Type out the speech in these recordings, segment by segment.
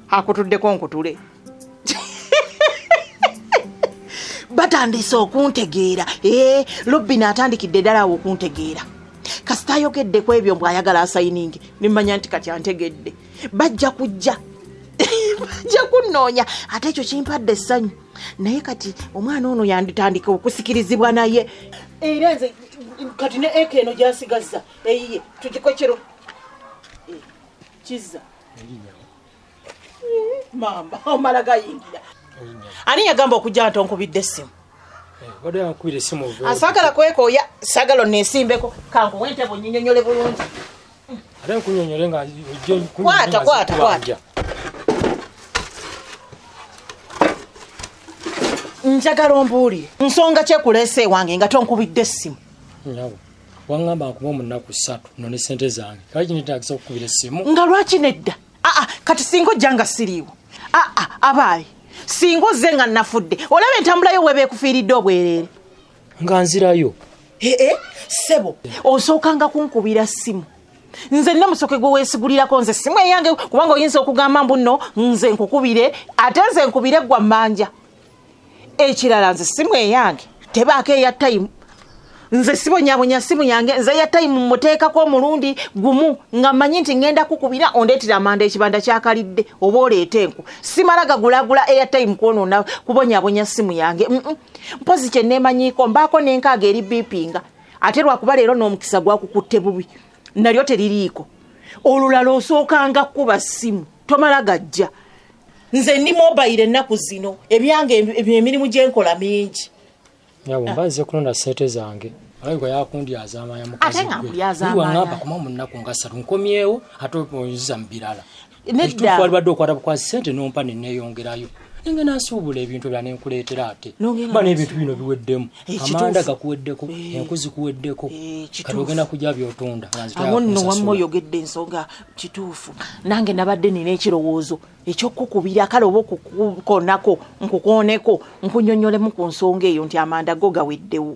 Akutuddeko nkutule. Batandise okuntegeera. Ee, Robin atandikidde ddala awo okuntegeera. Kasita ayogedde ku ebyo mbu ayagala asayininge, ne mmanya nti kati antegedde. Bajja kujja. Bajja kunnoonya. Ate ekyo kimpadde essanyu. Naye kati omwana ono yanditandika okusikirizibwa naye. Era nze kati ne eka eno gy'asigazza eyiye tugikokero. Kizza. Mamba omala gayingira. Ani yagamba okujja nti onkubidde essimu? Asaagala kwekooya, saagala onneesimbeko. Kankuwe entebe onnyinyonnyole bulungi. Ate nkunyonyole nga ojje Kwata, kwata, kwata. Njagala ombuulire nsonga ki ekuleese ewange nga tonkubidde essimu? Nyabo, waŋŋamba nkuba mu nnaku ssatu nno ne ssente zange. Kale kinetaagisa okukubira essimu? Nga lwaki nedda? Aa, kati singa ojja nga siriiwo. Aa, abaayi, singa ozze nga nafudde, olaba entambula yo weeba ekufiiridde obwereere. Nga nzirayo. Ee, ssebo, osookanga kunkubira ssimu. Nze nina musoke gwe weesigulirako nze ssimu eyange, kubanga oyinza okugamba mbu nno nze nkukubire, ate nze nkubire ggwa mmanja. Ekirala nze ssimu eyange tebaako eya tayimu. Nze sibonyabonya ssimu yange, nze eya tayimu mmuteekako omulundi gumu nga mmanyi nti ŋŋenda kukubira ondeetera amanda ekibanda kyakalidde oba oleete enku. Simala gagulagula eya tayimu kwonoona kubonyabonya ssimu yange. Mpozi kye neemanyiiko mbaako n'enkaaga eri biipinga, ate lwakuba leero n'omukisa gwakukutte bubi nalyo teririiko. Olulala osookanga kukuba ssimu tomala gajja. Nze ndi mobile ennaku zino, ebyange emirimu gye nkola mingi. Nyabo, mba nze kulonda ssente zange. Alabika yakundyazaamaanya mukazi Ate nga gwe. nkulyazaamaanya. Buli waŋŋamba koma mu nnaku nga ssatu nkomyewo ate onziza mu birala. Nedda. Ekituufu walibadde okwata bukwasi ssente n'ompa ne neeyongerayo. Nenge nasuubula ebintu ebirala ne nkuleetera ate. N'ogenda Mba n'ebintu bino biweddemu. Ekituufu. Amanda gakuweddeko, enku zikuweddeko. Kituufu. Kati ogenda kujja by'otunda, nga nze Awo nno toyagala wamma kunsasula. oyogedde ensonga kituufu. Nange nabadde nina ekirowoozo eky'okukubira kale oba okukukonako nkukooneko nkunnyonnyolemu ku nsonga eyo nti amanda go gaweddewo.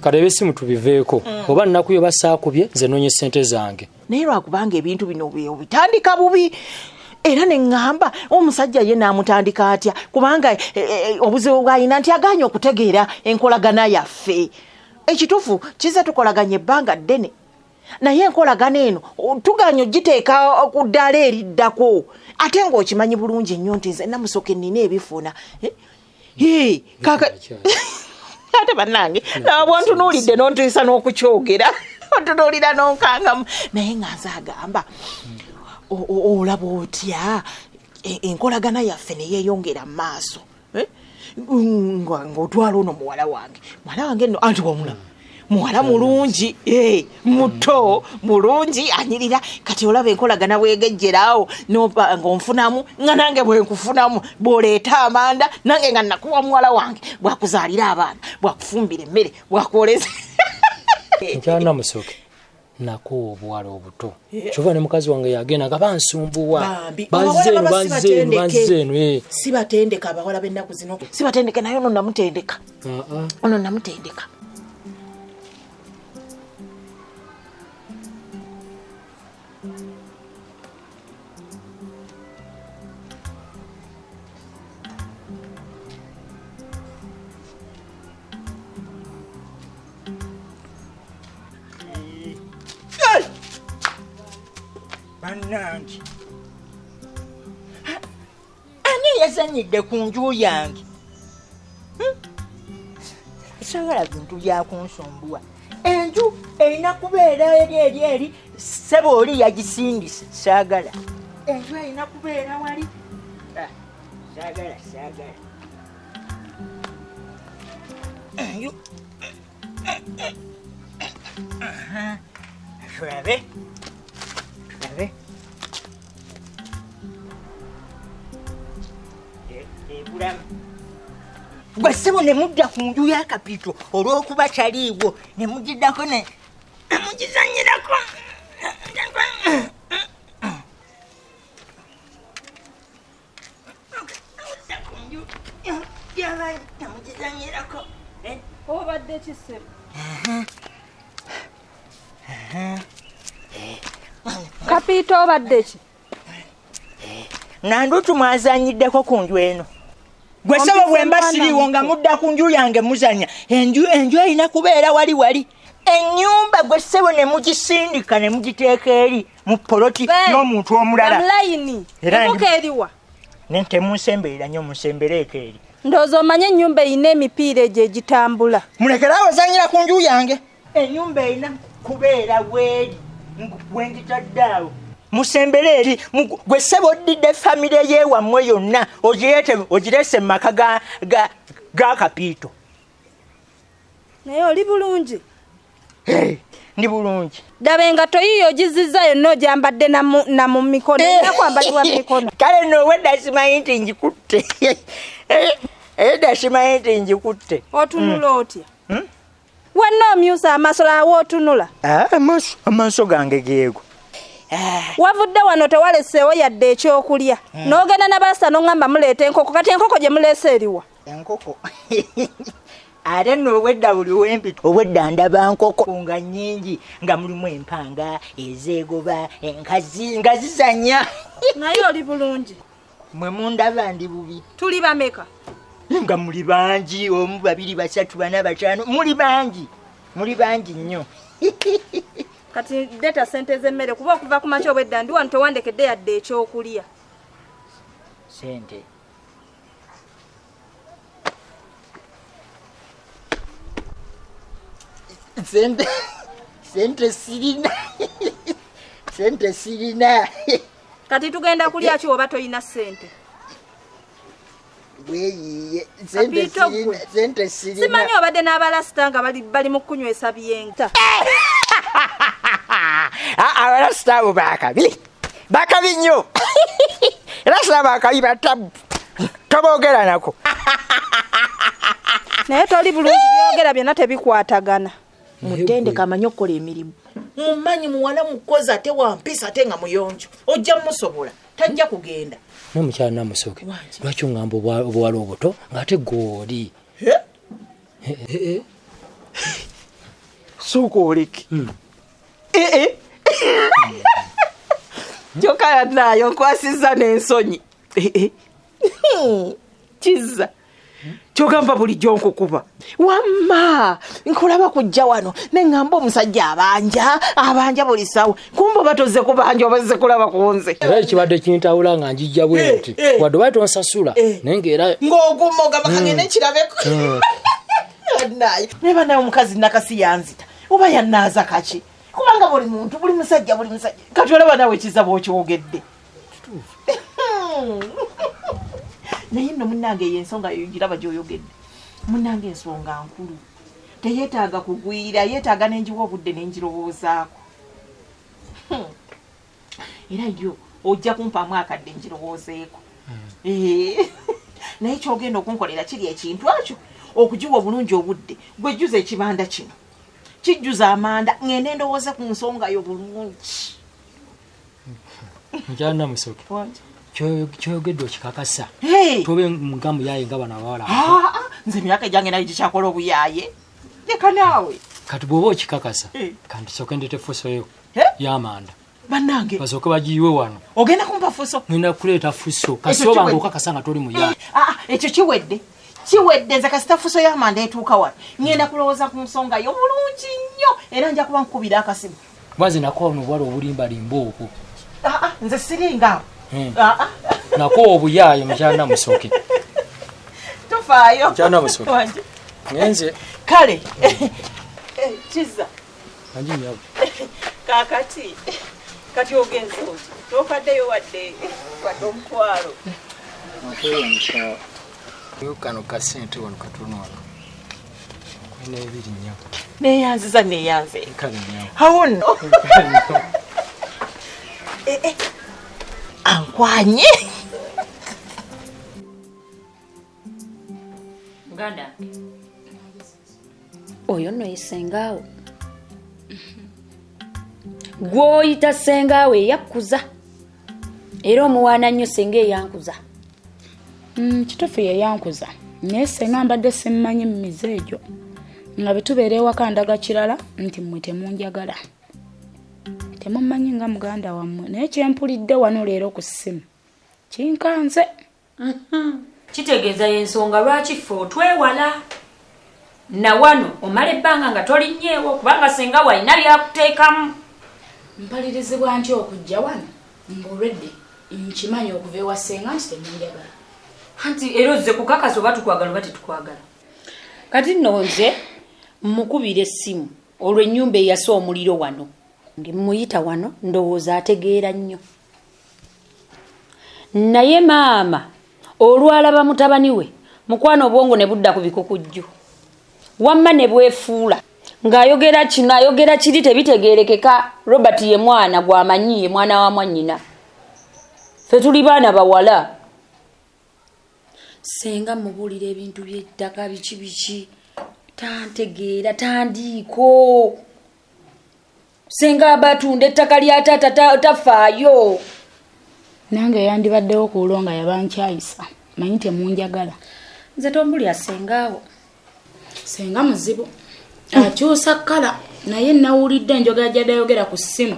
Kati eby'essimu tubiveeko. Oba nnaku yo basaakubye, nze nnoonya ssente zange. Naye lwakubanga ebintu bino obitandika bubi. Era ne ŋŋamba omusajja ye n'amutandika atya, kubanga obuzibu bw'alina nti agaanye okutegeera enkolagana yaffe. Ekituufu kize tukolaganye ebbanga ddene, naye enkolagana eno tugaanye ogiteeka ku ddaala eriddako, ate ng'okimanyi bulungi nnyo nti nze Namusoke nnina ebifuna. Ate bannange, laba bw'ontunuulidde n'ontiisa n'okukyogera, ontunuulira n'onkangamu. Naye nga nze agamba, olaba otya enkolagana yaffe ne yeeyongera mu maaso? Ng'otwala ono muwala wange. Muwala wange nno, anti wamulaba. Muwala mulungi, muto, mulungi, anyirira. Kati olaba enkolagana bwegejjeraawo, n'oba ng'onfunamu, nga nange bwe nkufunamu, bw'oleeta amanda, nange nga nakuwa muwala wange, bw'akuzaalira abaana, bw'akufumbira emmere, bw'akwoleza. Mukyala Namusoke, nakoowa obuwala obuto. Kyova ne mukazi wange yagenda nga bansumbuwa. Bambi, Bazze eno, abawala baba si bazze eno, batendeke. bazze eno, Si batendeka abawala b'ennaku zino. Si batendeke, naye ono namutendeka. Ono namutendeka. Bannange, ani yazannyidde ku nju yange? Sagala bintu bya kunsumbuwa. Enju erina kubeera eri eri eri, ssebo oli yagisingise, saagala. Enju erina kubeera wali. Saagala, saagala. Enju. Tulabe. Tulabe. Ebulamu. Gwe ssebo ne mudda ku nju ya Kapito olw'okuba taliiwo, ne mugiddako ne mugizannyirako. Mugizannyirako. Obadde ki ssebo? Kapiito obadde ki? Nandutu mwazanyiddeko ku nju eno. Gwe ssebo bwe mba siriiwo nga mudda ku nju yange muzannya. Enju enju erina kubeera wali wali. Ennyumba gwe ssebo ne mugisindika ne mugiteeka eri mu poloti y'omuntu omulala. Layini. Era Enkoko eriwa? Ne temunsemberera nnyo musembereeko eri. Ndowooza omanye ennyumba erina emipiira egyo egitambula. Mulekere awo zanyira ku nju yange. Ennyumba erina kubeera weeri wengitadde awo. Musembere eri gwe ssebo oddidde famire y'ewammwe yonna ogireete ogireese mu maka ga ga ga Kapiito. Naye oli bulungi? Ndi bulungi. Ddaba engatto yiyo ogizizza yonna ogyambadde na mu mikono, erina kwambalibwa mu mikono. Kale nno obwedda simanyi nti ngikutte. Edda simanyi nti ngikutte. Otunula otya? Wenna omyusa amaaso awo otunula. Amaaso gange geego. Wavudde wano tewaleseewo yadde ekyokulya. N'ogenda n'abalasa n'oŋŋamba muleeta enkoko. Kati enkoko gye muleese eriwa? Enkoko. Ate nno obwedda buli wempita obwedda ndaba nkoko nga nnyingi nga mulimu empanga ezeegoba enkazi nga zizannya. Naye oli bulungi. Mwe mundaba ndi bubi. Tuli bameka? Nga muli bangi, 1, 2, 3, 4, 5, muli bangi. Muli bangi nnyo. Kati leeta ssente z'emmere kuba okuva ku makya obwedda ndi wano tewandekedde yadde ekyokulya. Ssente. Sente, sente sirina. Sente sirina. Kati tugenda kulya ki oba toyina ssente? Weeyiye, sente Kapiito sirina, gwe. sente sirina. Simanyi obadde n'abalasita nga bali mu kunywesa byenga. Abalasita abo baakabi. Baakabi nnyo. Lasita baakabi batabu. Toboogera nako. Naye toli bulungi, byogera byonna tebikwatagana. Mutendeke amanyi okukola emirimu. Mumanyi muwala mukozi ate wa mpisa ate nga muyonjo. Ojja mmusobola, tajja kugenda. Naye mukyala Namusoke, lwaki oŋŋamba obuwala obuto ng'ate ggwe oli? Sooka oleke. Kyokka yannaayo nkwasizza n'ensonyi. Kizza. Kyogamba bulijjo nkukuba. Wamma nkulaba kujja wano ne ŋŋamba omusajja abanja, abanja buli ssaawa. Kumbe oba tozze kubanja oba ozze kulaba ku nze. Era ekibadde kintawula nga njijja bwe nti, wadde oba tonsasula, naye ng'era Ng'oguma ogamba kagende nkirabeko. Naye naye banaye omukazi Nakasi yanzita. Oba yannaaza kaki? Kubanga buli muntu, buli musajja, buli musajja. Kati olaba naawe Kizza bw'okyogedde. Naye nno munnange eyo ensonga yo giraba gy'oyogedde. Munnange ensonga nkulu. Teyeetaaga kugwira, yeetaaga n'enjiwa obudde n'engirowoozaako. Era yo ojja kumpaamu akadde ngirowoozeeko. Naye ky'ogenda okunkolera kiri ekintu ekyo, okugiwa obulungi obudde, gwe jjuza ekibanda kino. Kijjuza amanda, ŋŋende ndowooze ku nsonga yo bulungi. Mukyala Namusoke, ky'oyogedde okikakasa. Tobe nga muyaaye nga bano abawala. Nze emyaka egyange nayo gikyakola obuyaaye. Leka naawe. Kati bw'oba okikakasa, kanti sooke ndeete fuso yo y'amanda. Bannange. Basooke bagiyiwe wano. Ogenda kumpa fuso? Ngenda kuleeta fuso. Ekyo Kasita oba kiwedde. ng'okakasa nga toli muyaaye. Ekyo kiwedde. Kiwedde nze kasita fuso y'amanda etuuka wano. Ngenda kulowooza ku nsonga yo bulungi nnyo era nja kuba nkukubira akasimu. Mwaze nako wano obuwala obulimbalimba okwo. Nze siringa awo. Nako obuyaaye mukyala Namusoke. Tofaayo. Mukyala Namusoke. Wangi. Ngenze. Kale. Kizza. Anji nnyabo. Kaakati. Kati ogenze oti. Topaddeyo wadde omutwalo. Yo kano ka ssente wano katono wano. Kwena ebiri nnyabo. Neeyanziza, neeyanze. Kale nnyabo. Awo nno. Ankwanye. Muganda wange. Oyo nno ye ssengaawo. Gw'oyita ssengaawo eyakkuza. Era omuwaana nnyo ssenga eyankuza. Kituufu ye yankuza. Naye ssenga mbadde simmanyi mu mize egyo. Nga bwe tubeera ewaka ndaga kirala nti mmwe temunjagala. Temumanyi nga muganda wammwe, naye kyempulidde wano leero ku ssimu kinkanze. Kitegeeza y'ensonga lwaki ffe otwewala. Na wano omala ebbanga nga tolinnyeewo kubanga senga walina byakuteekamu. Mpalirizibwa ntya okujja wano ng'olwedde nkimanyi okuva ewa ssenga nti temunjagala. Anti era ozze kukakasa oba tukwagala oba tetukwagala. Kati nno nze mmukubira essimu olwo ennyumba eyasa omuliro wano. Mmuyita wano ndowooza ategeera nnyo. Naye maama olwalaba mutabani we mukwano obwongo ne budda ku bikukujju. Wamma ne bwefuula ng'ayogera kino ayogera kiri tebitegeerekeka. Robert ye mwana gw'amanyi, ye mwana wa mwannyina. Ffe tuli baana bawala. Ssenga mmubuulira ebintu by'ettaka biki biki tantegeera tandiiko. Ssenga abatunda ettaka lya taata tafaayo. Nange yandibaddewo ku olwo nga yabankyayisa, manyi temunjagala. Nze tombulya ssengaawo. Ssenga muzibu akyusa kkala, naye nawulidde enjogera gy'adayogera ku ssimu.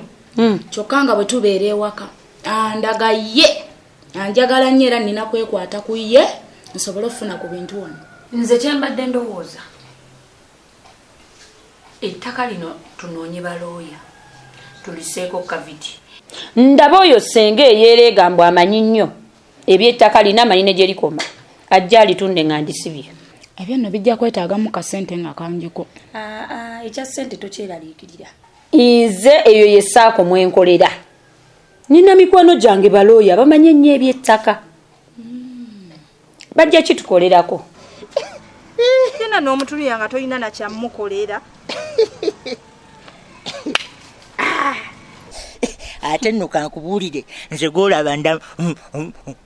Kyokka nga bwe tubeera ewaka andaga ye anjagala nnyo era nnina kwekwata ku ye nsobole okufuna ku bintu wano. Nze kyembadde ndowooza ettaka lino tunoonye balooya tuliseeko kaviti. Ndaba oyo ssenga eyeereega mbu amanyi nnyo eby'ettaka lino, amanyi ne gye likoma, ajja alitunde nga ndisibye. Ebyo nno bijja kwetaagamu kasente nga kangiko. Ekya ssente tokyeraliikirira. Nze eyo ye ssaako mwenkolera. Nina mikwano gyange balooya bamanyi ennyo eby'ettaka. Bajja kitukolerako. Tena n'omutunulira nga tolina na kyamukolera. Ate nno kankubuulire, nze gw'olaba nda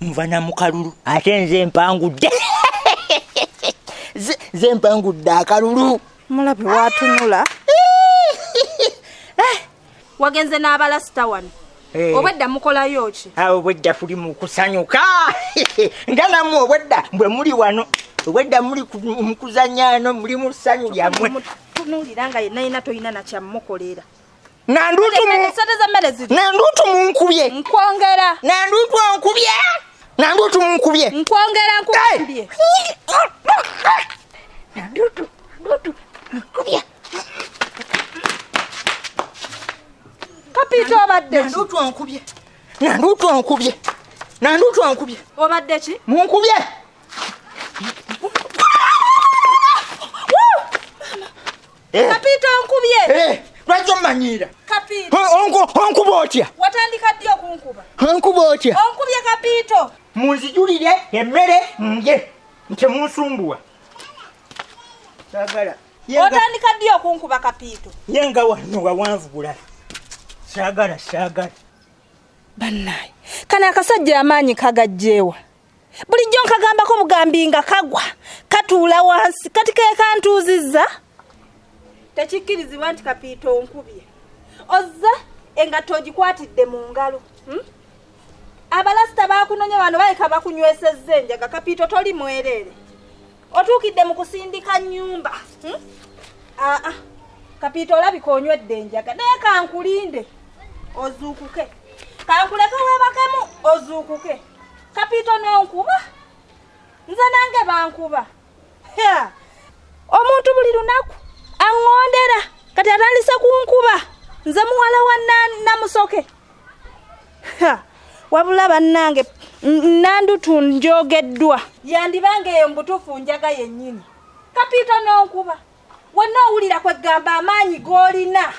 nva na mu kalulu, ate nze mpangudde. Nze mpangudde akalulu. Mulabe waatunula. Wagenze n'abalasita wano. Obwedda mukolayo ki? Awo obwedda tuli mu kusanyuka. Nga nammwe obwedda bwe muli wano. Obwedda muli mu kuzannya ano, muli mu ssanyu lyammwe. Tunuulira nga yenna yenna tolina na kyamukolera. Nanduutu za mmere ziri. Nanduutu munkubye. Nkwongera. Nanduutu onkubye. Nanduutu munkubye. Nkwongera nkukubye. Nanduutu, nanduutu nkubye. Kapiito obadde ki? Nanduutu onkubye. Nanduutu onkubye. Nanduutu onkubye. Obadde ki? Munkubye. Kapiito onkubye. Lwaki ommanyiira? Kapiito. Onkuba otya? Watandika ddi okunkuba? Onkuba otya? Onkubye Kapiito. Munzijulire emmere ndye, temunsumbuwa. Saagala. Otandika ddi okunkuba Kapiito? Ye nga wano wawanvu bulala. Saagala, saagala. Bannaye, kano akasajja amaanyi kagajjeewa. Bulijjo nkagambako bugambi nga kagwa, katuula wansi, kati ke kantuuzizza. Tekikkirizibwa nti Kapiito onkubye. Ozza engatto ogikwatidde mu ngalo. Abalasita baakunonya bano baleka bakunywesezza enjaga. Kapiito toli mwereere. Otuukidde mu kusindika nnyumba. Aa, Kapiito olabika onywedde enjaga. Naye kankulinde ozuukuke. Kankuleke weebakemu ozuukuke. Kapiito n'onkuba. Nze nange bankuba. Omuntu buli lunaku aŋŋondera kati atandise kunkuba. Nze muwala wa Namusoke. Wabula bannange Nandutu njogeddwa. Yandibanga eyo mu butuufu njaga yennyini. Kapiito n'onkuba. Wenna owulira kwegamba amaanyi g'olina.